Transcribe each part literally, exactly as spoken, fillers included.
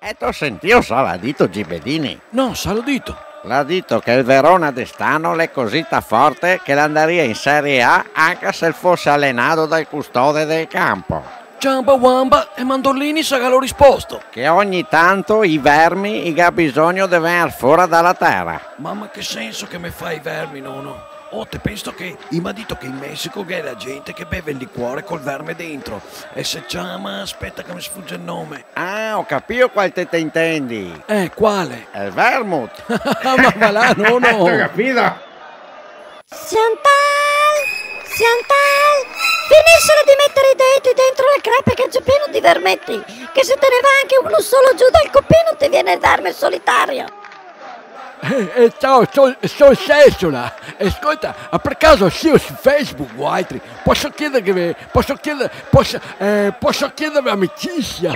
E te go sentìo, sa l'à dito Gibedini? No, sa l'à dito? L'à dito che el Verona de st'ano l'è cosita forte che l'andaria in Serie A anca se el fose alenà dal custode del canpo. Ciamba Wamba e Mandolini sa ga lo risposto. Che ogni tanto i vermi i ga bisogno de vegner fora da la tera. Mama, che senso che me fa i vermi, nono? Oh, te penso che i m'à dito che in Mesico gh'è la gente che beve el liquore col verme dentro. E se ciama, speta che me sfuge el nome. Ah, go capìo qual te, te intendi. Eh, quale? El vermut. Ma va là, nono. Te go capìo. Chantal! Chantal! Finiscila de meter i denti dentro la crepa che xe pieno de vermeti, che se te ne va anca uno solo giù dal copino te vien el verme solitario. Eh, eh, ciao, so, so Sesola. Scolta, ma par caso sio su Facebook voaltri? Poso chiederghe, poso chieder, poso, eh, poso chiederve amicisia?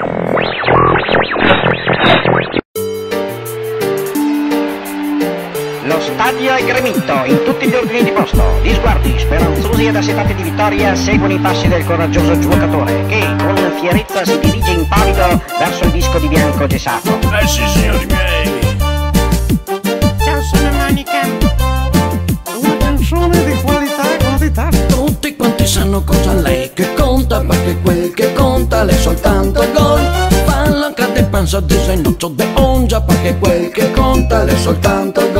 Lo stadio è gremito, in tutti gli ordini di posto. Gli sguardi, speranzosi ed assetati di vittoria, seguono i passi del coraggioso giocatore, che con fierezza si dirige impavido verso il disco di bianco gessato. Eh sì, signori miei! Ciao, sono Monica. Una canzone di qualità, qualità. Tutti quanti sanno cosa l'è che conta, perché quel che conta l'è soltanto il gol. Fallo anche de panza, de zenoccio, de ongia, perché quel che conta l'è soltanto il